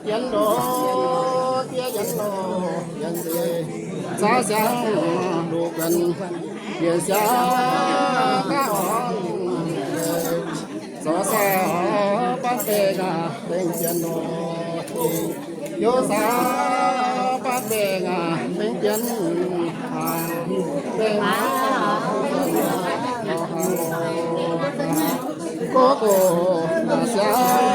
Yiem ndoh fiev yiem ndoh yiem nzeic, zaux siangx luqc guenx, bieqc siangx daaih orn, zorc sai orv batv bengh aac, bengh jienv nor, hiuv sai batv bengh aac, bengh jienv aac, bengh aac, gox gox siangx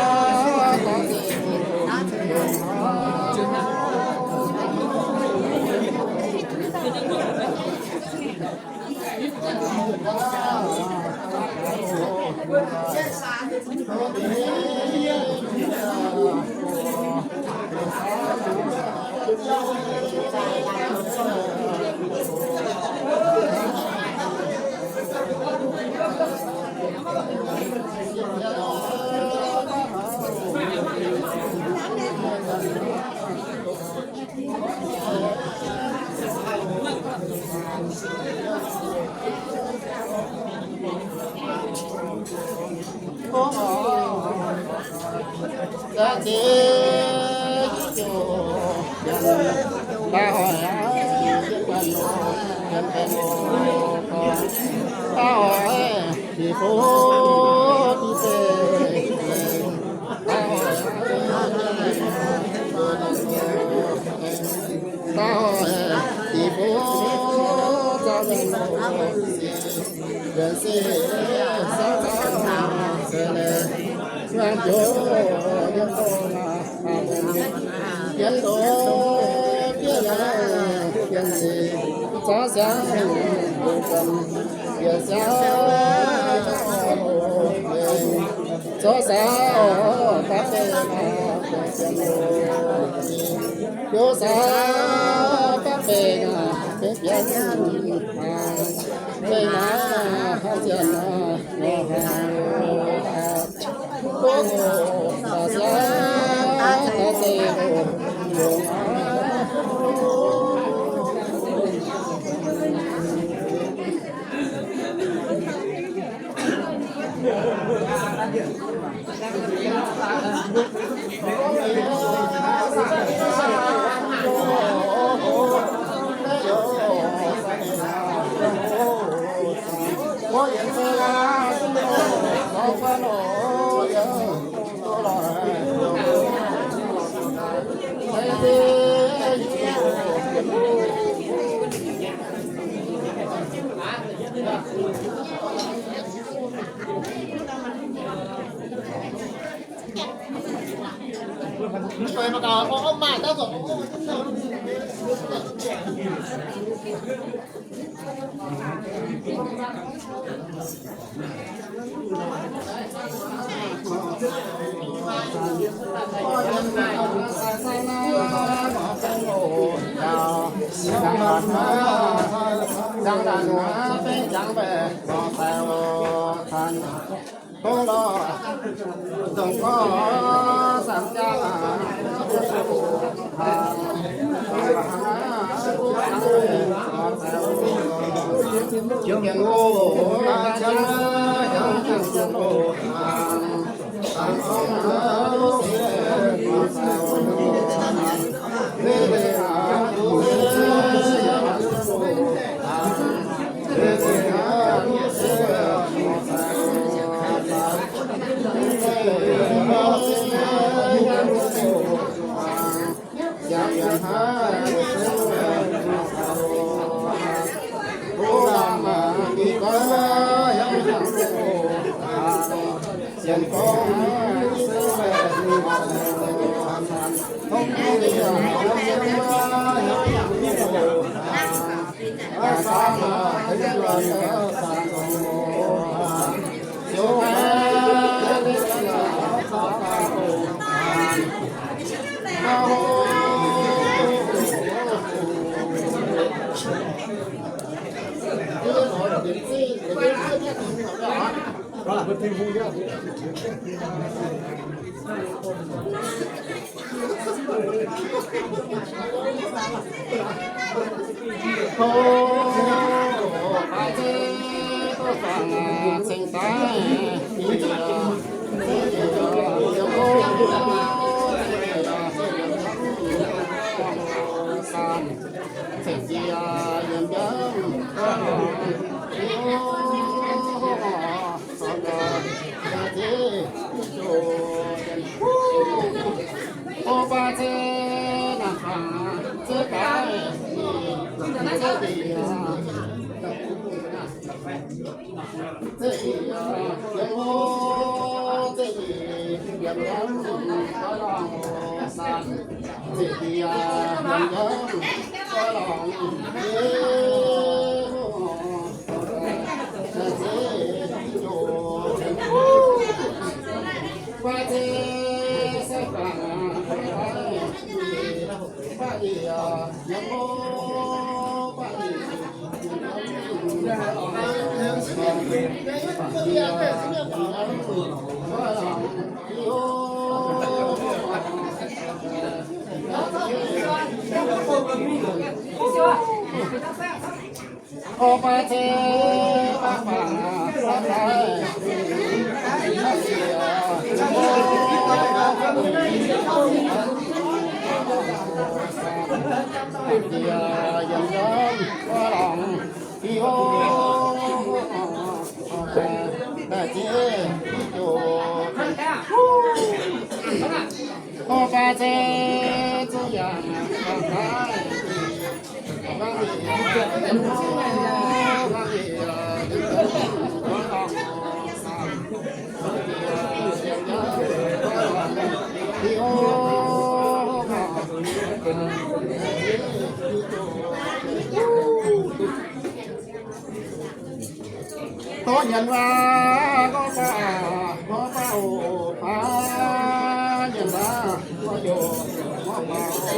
Tov nyanc waac, ngorc baav, ngorc baav oc, baav nyanc waac, ngorc yoc, ngorc baav oc.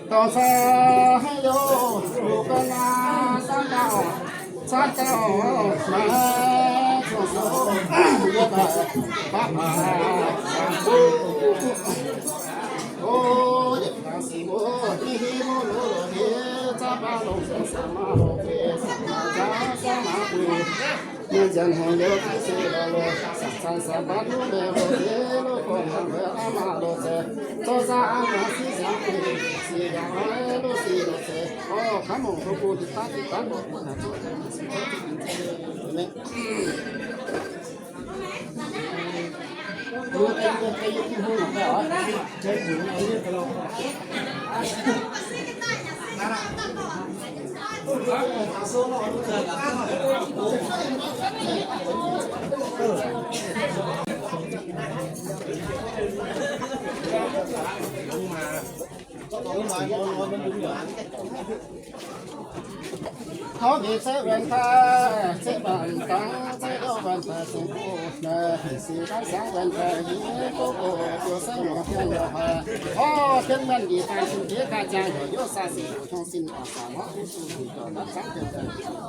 Dorh sai haaix yoc, loz gan aav, saauv gauh, saauv gauh, maaih zuqc sou, yie baac baav baav. O, yietc kangx six mbuo, hiv hiv mbuo loz loz hieh, zaav baav longc sou, sou maah loz hieh, sou maah, sou maah bun. Mienh nzanc haic liuz, ziex se lorz loz, sa'zan sa'zan baav duqv mbiauz loz hieh, loz gorn haic liuz, aav maah loz zeiz, zoux zaav aav maah siqv siangx bun, siqv siangx haic loz siqv loz zeiz. O, kangv mongc douz bun, daav daav mbuo bun naaic zoux. Tov nziex ceix wuonx daaih, ceix baengc dangx, ceix louh wuonx daaih, ceix buv naaic, sic daaih siangx wuonx daaih, yie gox gox biouv seix nyuoz biouv nyuoz haic. Orv, dien mienh njiec daaih, sin diex daaih, ziangh heuc yov saa sic, heuc tong sin daaih, saa mborqv duqv duqv njiec daaih, daaih zangv dien daaih.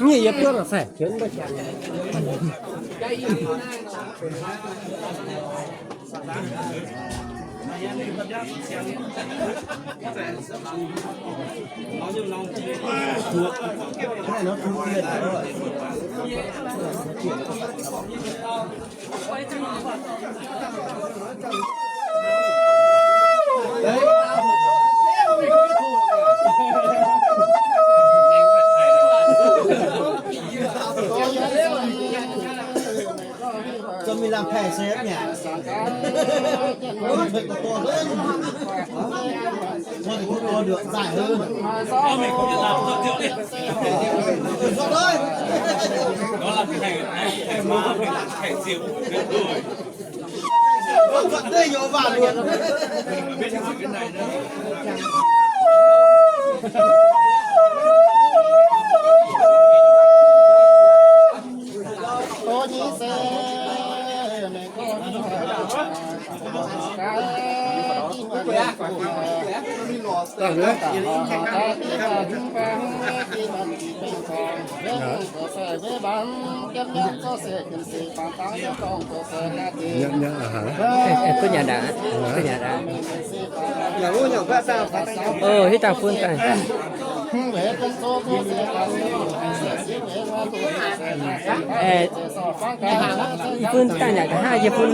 Nyic yietc buonc aqv, faix jienv mbuo jangx. Cho mình làm thẻ xếp nhỉ? Thuê của tôi đấy. Cho thì chúng tôi được giải hơn. Cho tôi. Nó làm thẻ, thẻ, thẻ mà, thẻ rượu, rượu đuổi. Thuận đây nhiều bạn luôn. Biết cái này nữa. Nyei, nyei, aa, aa, gunv nyanc ndaangc, gunv nyanc ndaangc. Ov, hitv dangh fun daaih. Fun daaih nyanc nqa'haav yie fun.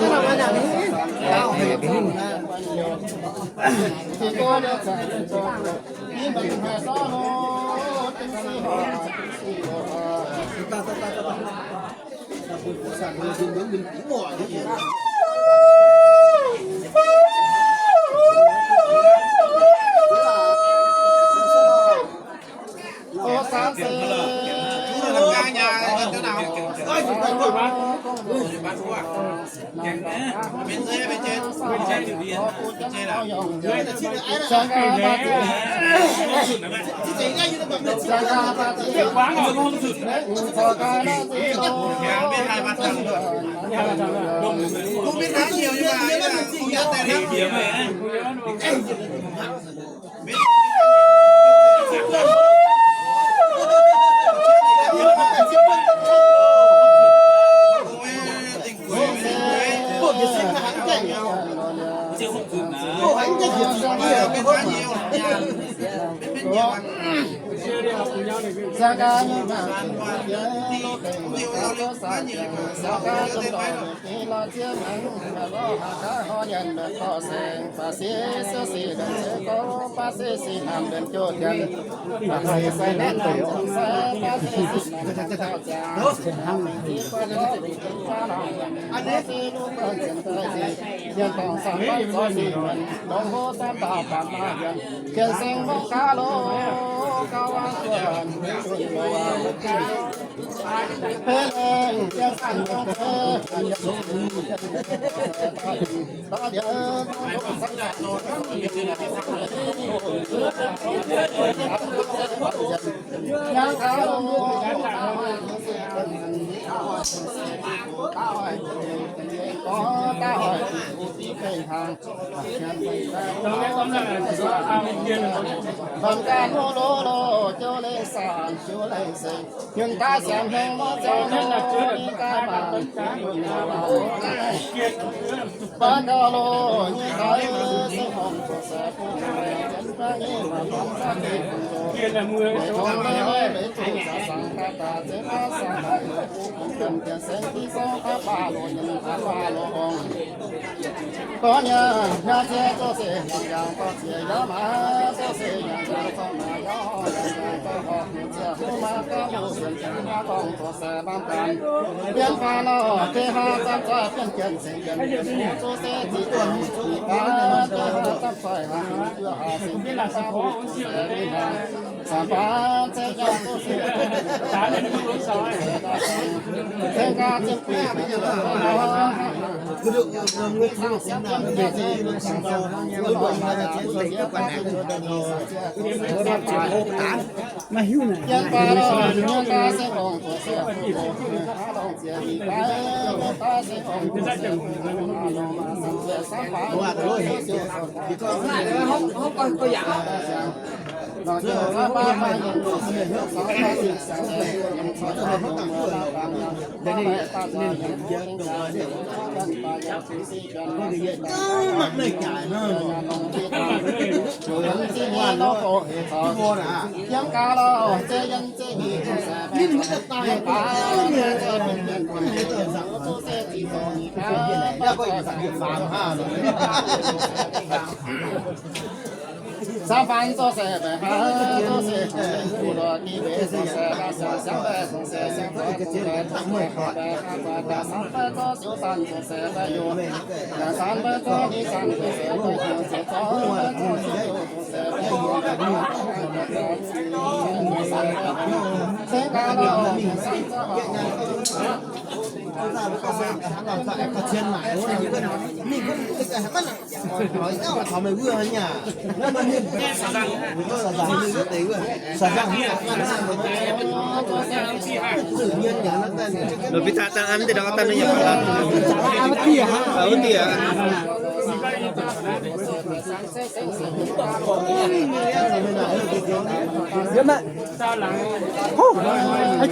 Ih,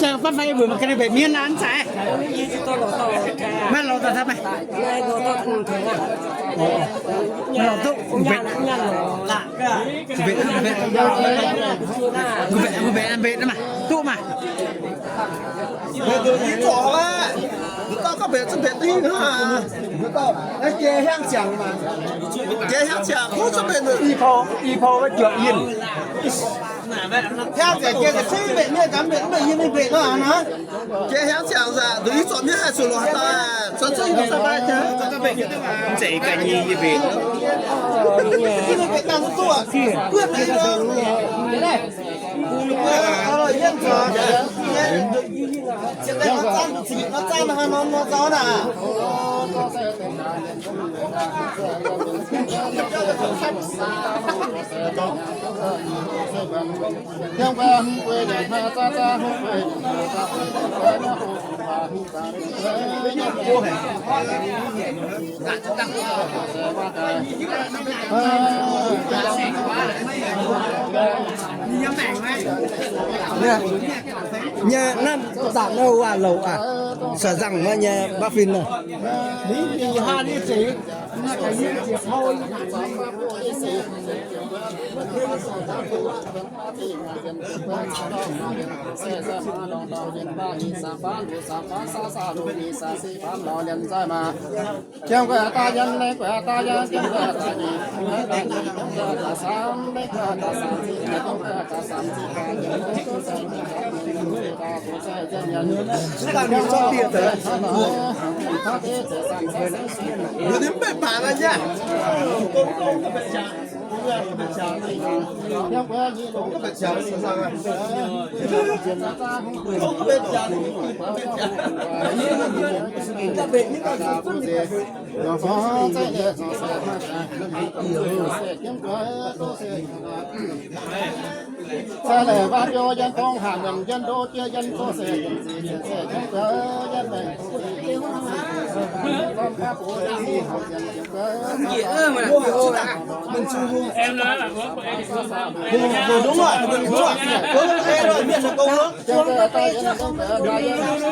jang fatv fai mbuo mangc gaax mbenc mienh naaiv zaaix. Maiv lorz daaih maiv. Maiv lorz duqv mbenc. Mbenc, mbenc. Mbenc, mbenc, mbenc maah. Duqv maah. Mbuo gorngv mbenc zungv mbenc dingc hnangv. Mbuo gorngv, jai hiaangv ziangx maah. Jai hiaangv ziangx, kuv zungv mbenc i pou, i pou wuov juoqc yinh. Hiaangv ziangx jai ziangx kuv mbenc mienh, gamh mbenc mv mbenc yinh mingh mbenc nor hnangv. Jai hiaangv ziangx nzangc, nduqc i zorqv mienh haih zuqc lorz daaih, zuqc zuqc yinh za'gengh maiv jaax. Mv zeiz ganh nyei yie mbenc. Yie mbenc dangh duqv, buonv mingh lorqc. Nyei naaiv daaih naaiv waac louc aac, suonc nzangc maiv nyei baav fin nor.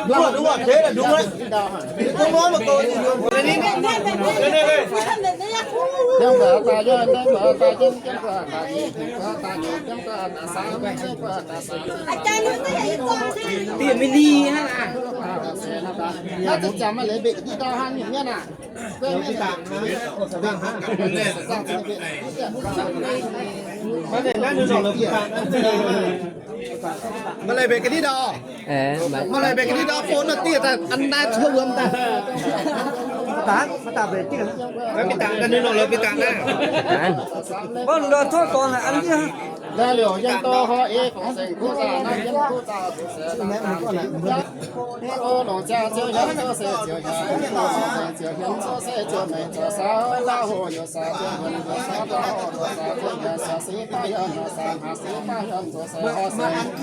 Đúng rồi, đúng rồi, thế là đúng đấy. Đúng nói một câu gì luôn. Tiệm mini hả? Nó chắc chắn mà lấy bệnh đi đau hăng nhỉ nhá nè. Maaih leiz mbenc ga'ndiev ndau. Maaih leiz mbenc ga'ndiev ndau, bun nor dieh daaih an naaiv cuotv wuom daaih. Mv dangx, mv dangx mbenc dieh. Mv dangx, ninh nor lorz mv dangx naaiv. Mv dangx, tov dorngx an dieh. Liuz yiem dorh hor eix gorngv zengc kuv zaah naaiv yiem kuv zaah zuqc se longc jaa ziouc hienx zuqc se ziouc hienx, ziouc hienx zuqc se ziouc mengh zuqc saauv, lauh hoc youc saauv ziouc hienx zuqc saauv, lauh hoc zuqc saauv ziouc mengh zuqc se daaih hienx zuqc se haaix se daaih hienx zuqc se haaix se. Ov, noic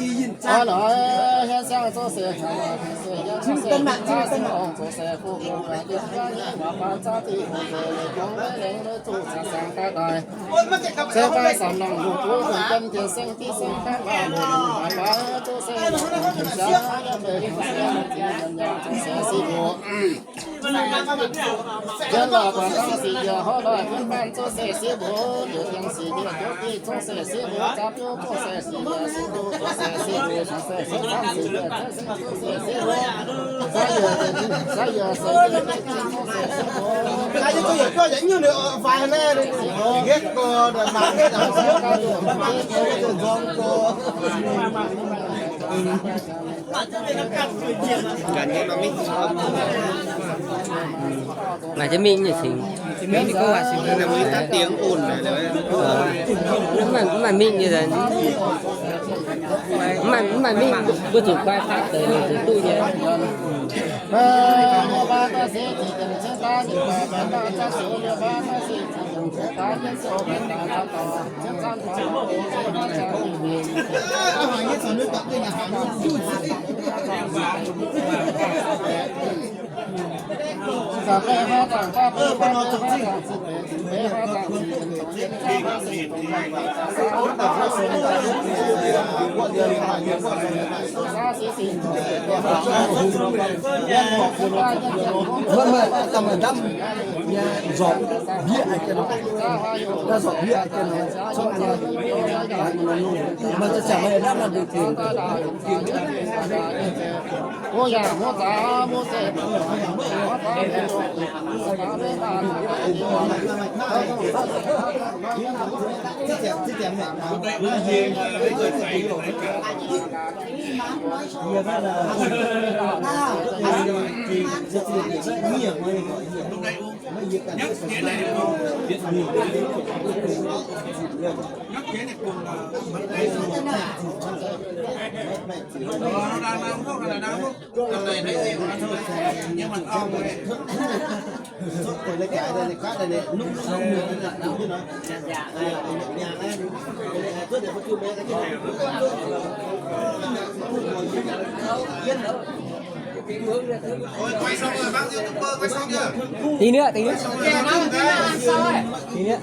hienx siang zuqc se hienx se hienx zuqc se hienx zuqc se haaix se longc zuqc se fuqv longc gaax yiem gaax nyei maac baac zaav diqc longc zuqc leiz jongc leiz lengx leiz zuqc caqv siangx daaih daaih. Se baac samx longc lungh buv lungh jienv jienv seng diqv seng daaih waac lungh baac baac zuqc se longc lungh jienv siangx yiem leiz zuqc se longc jienv yiem nyaanh zuqc se siqv mbuoqc. Jienv lorh buatc dangh sic njiec hoz loic jienv baanh zuqc se siqv mbuoqc, liuz jienv sic njiec juov diqv zuqc se siqv mbuoqc, zaapv biouv zuqc se siqv njiec siqv mbuoqc, zuqc se siqv mbuoqc, zuqc se siqv mbuoqc, zuqc se siqv mbuoqc. Sai yaac, sai yaac, sai yaac, sai yaac, sai yaac, maaih jienv mingh nyei cingx. Mv maaih, mv maaih mingh nyei. Mv maaih, mv maaih mingh, mbuo zuqc guai faatv deix, zuqc duqv nyei. Mv baac da'maah ndamv nyei nzormc mbieqc haic jienv nor, da'nzormc mbieqc haic jienv nor, meih za'gengh meih ndamv naaiv deix dingc. Tí nữa, tí nữa. Tí nữa.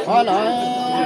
Hnoi naaiv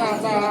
Sa sa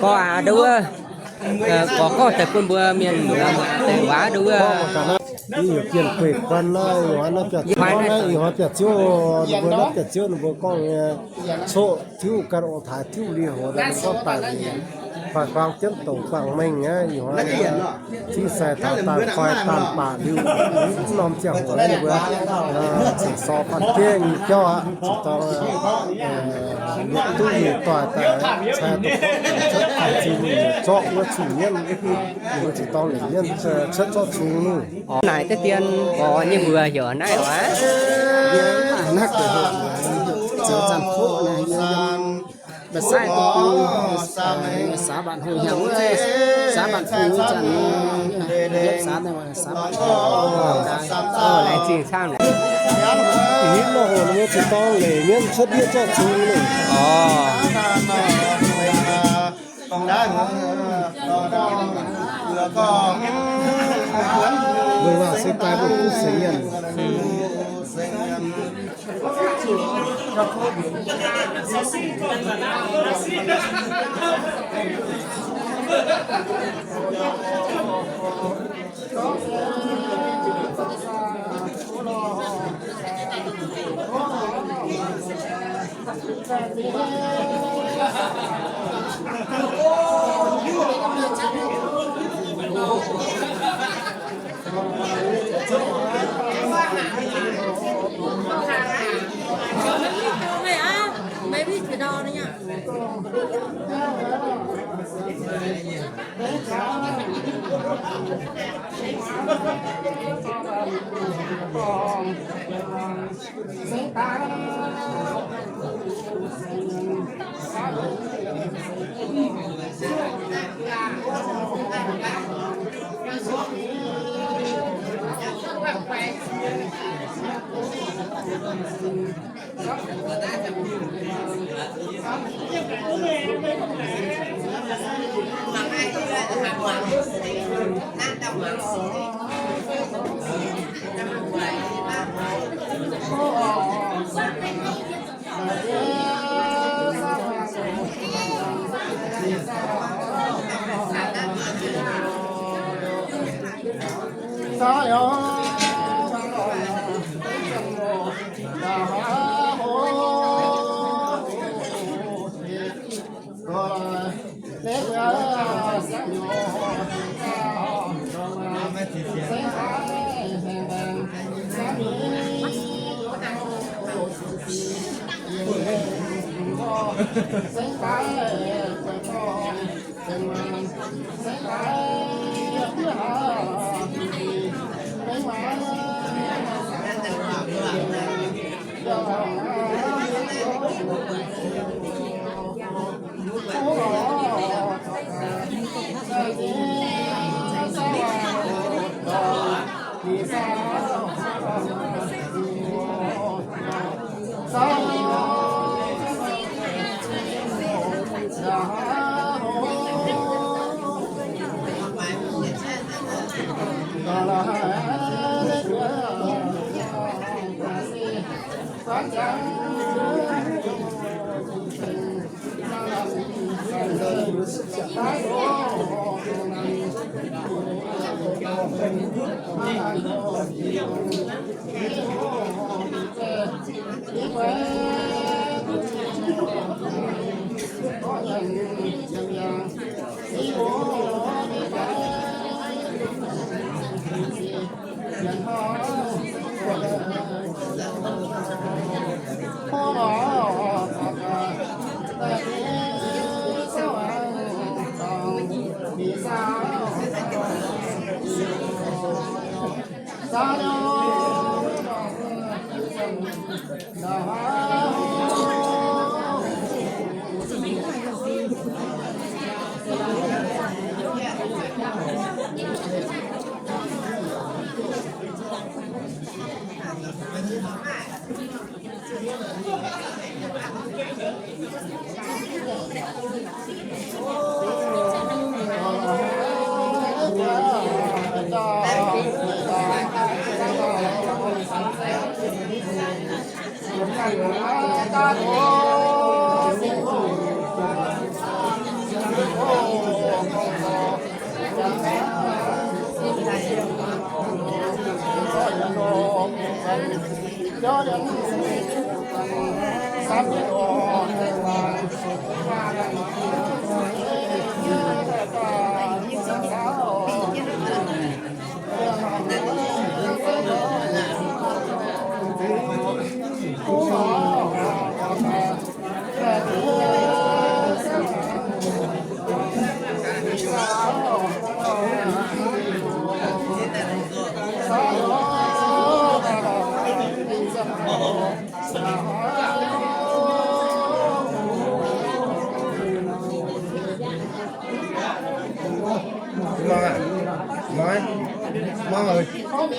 Gorx aac, ndau wuov, gorx gorngv daaih bun mbuo mienh muoz muoz daaih waac ndau wuov. Ih hnoi bienx gueic guan naaiv, ih hnoi naaiv biatc ziouv, ninh mbuo naaiv biatc ziouv ninh mbuo gorngv nyei, coqv tiuv gan ong-taaix tiuv liuz hoc, ninh mbuo gorngv daaih faix-faang jienv douc guangc mengh aqv. Ih hnoi Cingv sai taux daanh koi daanh baac liuz, mv norm ziangh hoc ninh mbuo ziouc sorc faanh jeiv nyei jauv aqv. Ziouc dorh lungh duqv mingh doic daaih cai dongh cuotv faanh zinh mingh zorqv wuov cing-mienv, ninh mbuo ziouc dorh lengc mienv cuotv zorqv cungx. Naaic deix dien gorx nyei mbuox heuc naaiv oc. Naaiv gueix heuc zoux Zanc Kuv naaiv, yiem Mba'saaih deic-bung, xã Bản Hội, heuc xã Bản Hội, Zanc, xã Bản Hội. Laengz zingh camv. Ih hnoi hoc ninh mbuo ziouc dorh lengc mienv cuotv ndiev zorqv cungx. Orv. Mbuo waac se daaih mbuo kuv seix nyanc. Mangc aqv. Mangc aqv. Mangc aqv.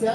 Aa,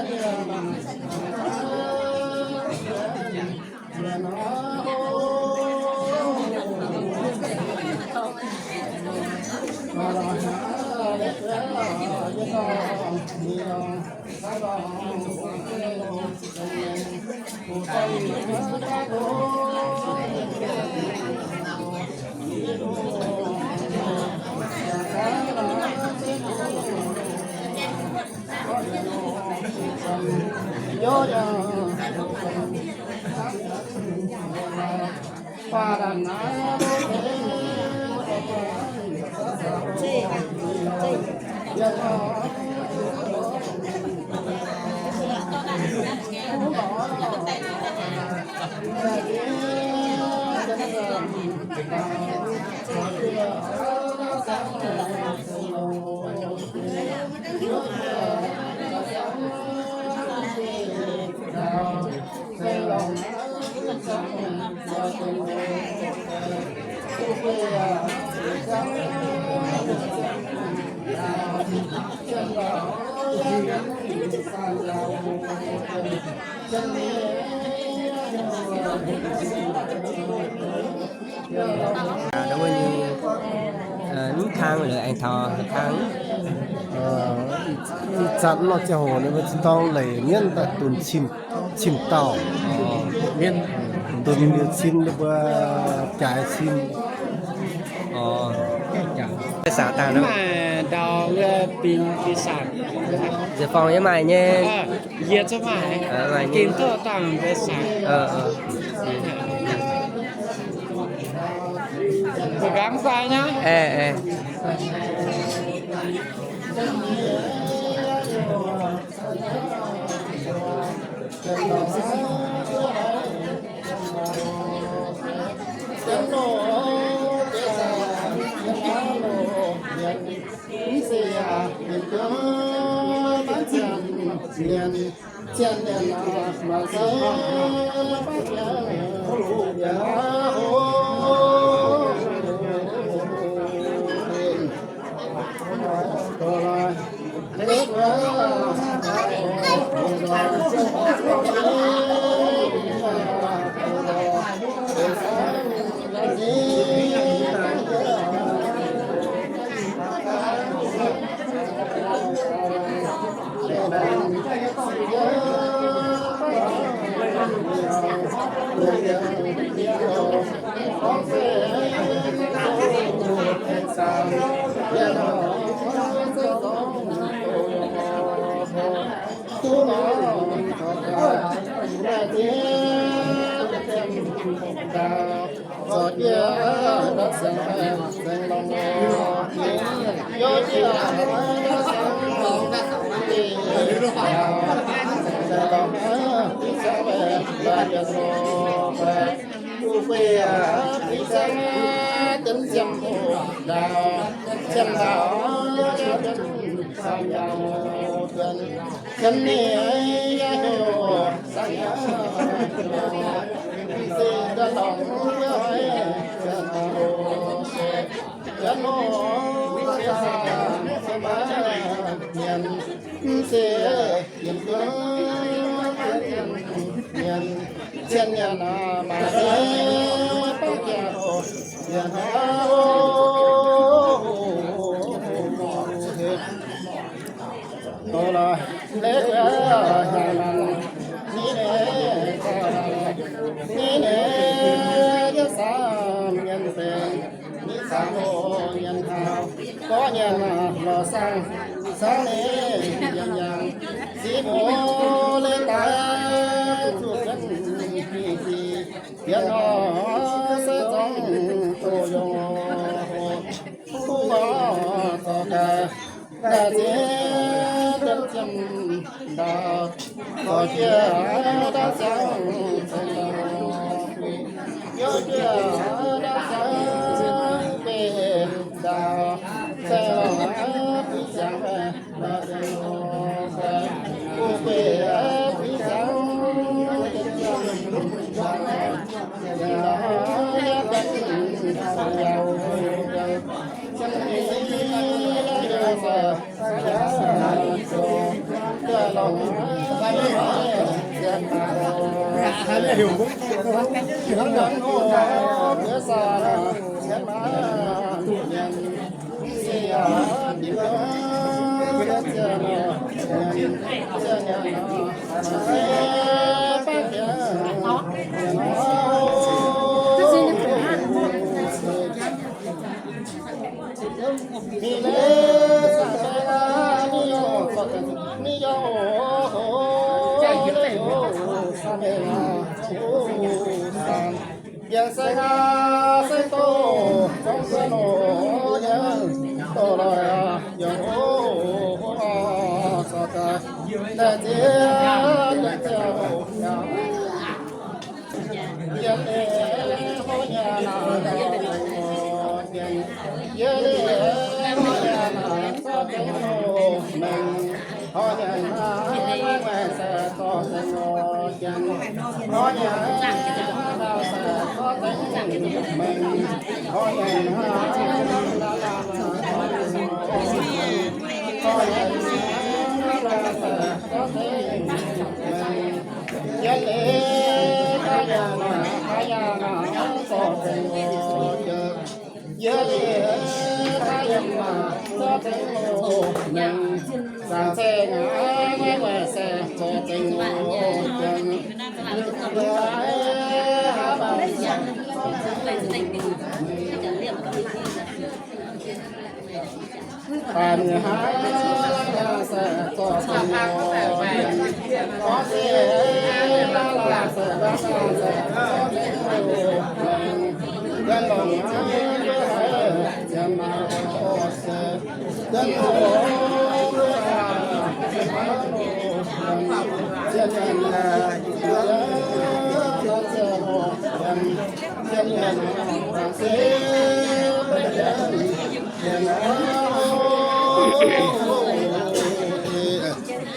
wuov nyei, aa, mv kang lorqc, aengx taux kang. Ih zanc nor ziangh hoc ninh mbuo zinh dorng leic mienv daaih dunx cim, cim dauh. Mienv dunx liuz cim ninh mbuo jaaix cim. Mv maaih ndau wuov bin, bin saangc. Nziex forng yie maaih nyei. Yie zungv maaih. Gengh duqv dangh mbuo saangc. Mbuo nqaang fai naaiv?